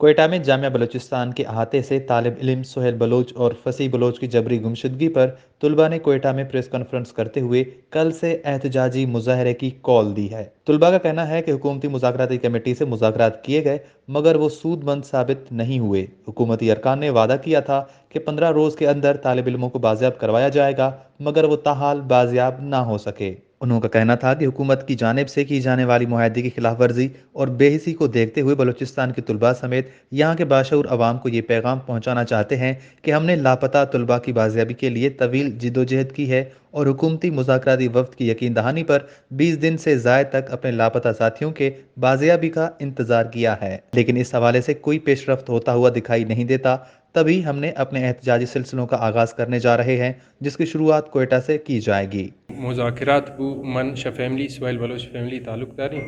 کوئٹہ میں جامعہ بلوچستان کے احاطے سے طالب علم سہیل بلوچ اور فصیح بلوچ کی جبری گمشدگی پر طلباء نے کوئٹہ میں پریس کانفرنس کرتے ہوئے کل سے احتجاجی مظاہرے کی کال دی ہے۔ طلباء کا کہنا ہے کہ حکومتی مذاکراتی کمیٹی سے مذاکرات کیے گئے، مگر وہ سود مند ثابت نہیں ہوئے۔ حکومتی ارکان نے وعدہ کیا تھا کہ پندرہ روز کے اندر طالب علموں کو بازیاب کروایا جائے گا، مگر وہ تاحال بازیاب نہ ہو سکے۔ انہوں کا کہنا تھا کہ حکومت کی جانب سے کی جانے والی معاہدے کی خلاف ورزی اور بے حسی کو دیکھتے ہوئے بلوچستان کے طلباء سمیت یہاں کے باشعور عوام کو یہ پیغام پہنچانا چاہتے ہیں کہ ہم نے لاپتہ طلباء کی بازیابی کے لیے طویل جدوجہد کی ہے اور حکومتی مذاکراتی وفد کی یقین دہانی پر بیس دن سے زائد تک اپنے لاپتہ ساتھیوں کے بازیابی کا انتظار کیا ہے، لیکن اس حوالے سے کوئی پیش رفت ہوتا ہوا دکھائی نہیں دیتا۔ تبھی ہم نے اپنے احتجاجی سلسلوں کا آغاز کرنے جا رہے ہیں، جس کی شروعات کوئٹہ سے کی جائے گی۔ مذاکرات بو، من شہ فیملی، سہیل بلوچ فیملی تعلق داریں۔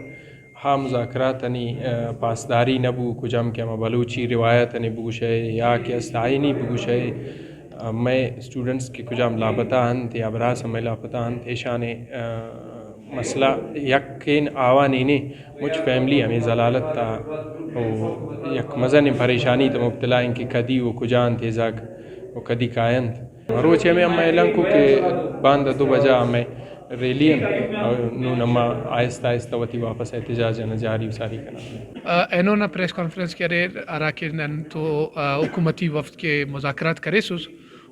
ہا مذاکرات انی، ء، پاسداری نہ بو، کجام کہ ہما بلوچی روایت انی بگوشئے یا کہ است آئینی بگوشئے، ء، مئے اسٹوڈنٹس کہ کجام لاپتہ انت یا براس ہمے لاپتہ انت، ایشانے، ء، مسئلہ یکین آوانینے، مچ فیملی ہمے زلالت تا و یک مزنیں پریشانی تا مبتلا انت کہ کدی و کجا انت ایزاگ و کدی کاینت۔ مروچی ہمے ہم اعلان کو کہ باندا دو بجا ہمے ریلی انت، نون ہما آہستہ آہستہ وتی واپس احتجاج انا جاری و ساری کناں۔ ء، اینو نا پریس کانفرنس کہ ارے، ہرا کہ نن تو، ء، حکومتی وفد کہ مذاکرات کریسس،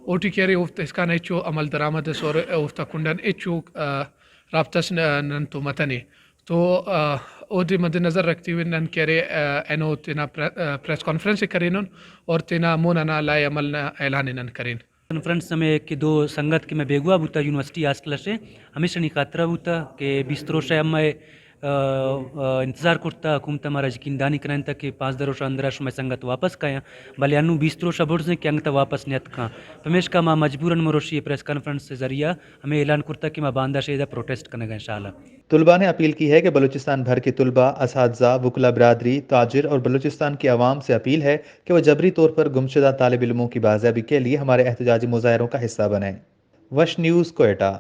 اوٹی کہ ارے اوفت اسکان ہچو عمل درآمد اس اور اوفتا کنڈان ہچو، ء، رابطہ اس ن-، نن تو متنے۔ تو، ء، اودے مد نظر رکھتے ہوئے نن کہ ارے، ء، اینو تینا پر-، ء، پریس کانفرنس کرینن اور تینا مون انا لائحہ عمل نا اعلان نن کرین۔ کانفرنس ہمے کہ دو سنگت کہ مئے بیگواہ بوتا یونیورسٹی ہاسٹل سے، ہمیشانی خاطرہ بوتا کہ بیست روش ہم مئے، ء، ء، انتظار کرتا، حکومت ہمارا یقین دہانی کنائینتا کہ پانزدہ روش اندرا شمئے سنگت واپس کایاں، بلے انو بیست روش برزیں کہ انگتا واپس نیتکاں۔ پمیشکا ما مجبوراً مروشی پریس کانفرنس سے ذریعہ ہمے اعلان کرتا کہ ما باندا شیدا پروٹیسٹ کنگا انشاءاللہ۔ طلباء نے اپیل کی ہے کہ بلوچستان بھر کے طلباء، اساتذہ، وکلاء برادری، تاجر اور بلوچستان کی عوام سے اپیل ہے کہ وہ جبری طور پر گمشدہ طالب علموں کی بازیابی کے لیے ہمارے احتجاجی مظاہروں کا حصہ بنیں۔ وش نیوز کوئٹہ۔